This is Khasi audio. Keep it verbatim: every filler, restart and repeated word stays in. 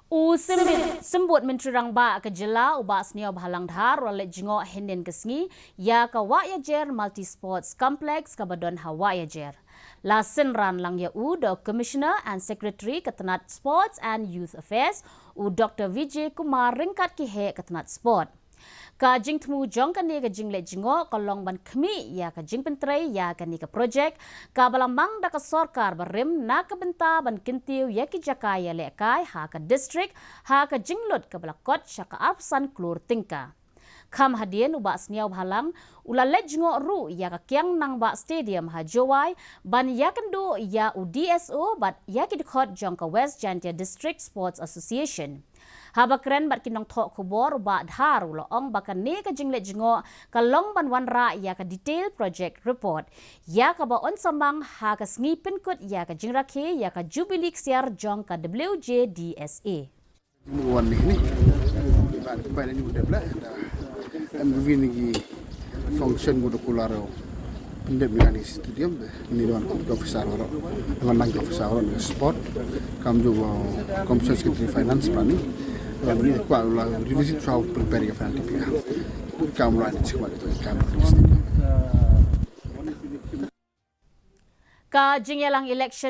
U Symbud Myntri Rangbah ka jylla u Bah Sniawbhalang Dhar u la leit jngoh hynnin ka sngi ïa ka Wahiajer Multi Sports Complex kaba don ha Wahiajer. La synran lang ïa u da u Commissioner and Secretary ka tnat Sports and Youth Affairs, u Dr Vijay Kumar, ryngkat ki heh ka tnat sport. Ka jingthmu jong kane ka jingleit jngoh ka long ban khmih ïa ka jingpyntrei ïa kane ka projek kaba la mang da ka sorkar barim na ka bynta ban kyntiew ïa ki jaka ïalehkai ha ka district ha ka jinglut kaba la kot sha ka arphew san klur tyngka. Kham hadien u Bah Sniawbhalang u la leit jngoh ruh ïa ka Kiang Nangbah Stadium ha Jowai ban ïakynduh ïa u DSO bad ïa ki dkhot jong ka West Jaintia District Sports Association. Haba kren bad ki nongthoh khubor u Bah Dhar u la ong ba kane ka jingleit jngoh ka long ban wanrah ïa ka detail project report ïa kaba yn samang ha ka sngi pynkut ïa ka jingrakhe ïa ka Jubilee ksiar jong ka WJDSA. Wan ni ni. Ba ba ni udah bla. Em vin gi function ko da kular. Pyndep ni ni stadium de. Ni wan ko officer waro. Wan nang ko officer waro sport. Kam ju wa Commissioner Secretary Finance bani. Wan ni kwa la revisit how prepare your finance. Kam la ni chikwa to kam ni stadium. Ka jingïalang election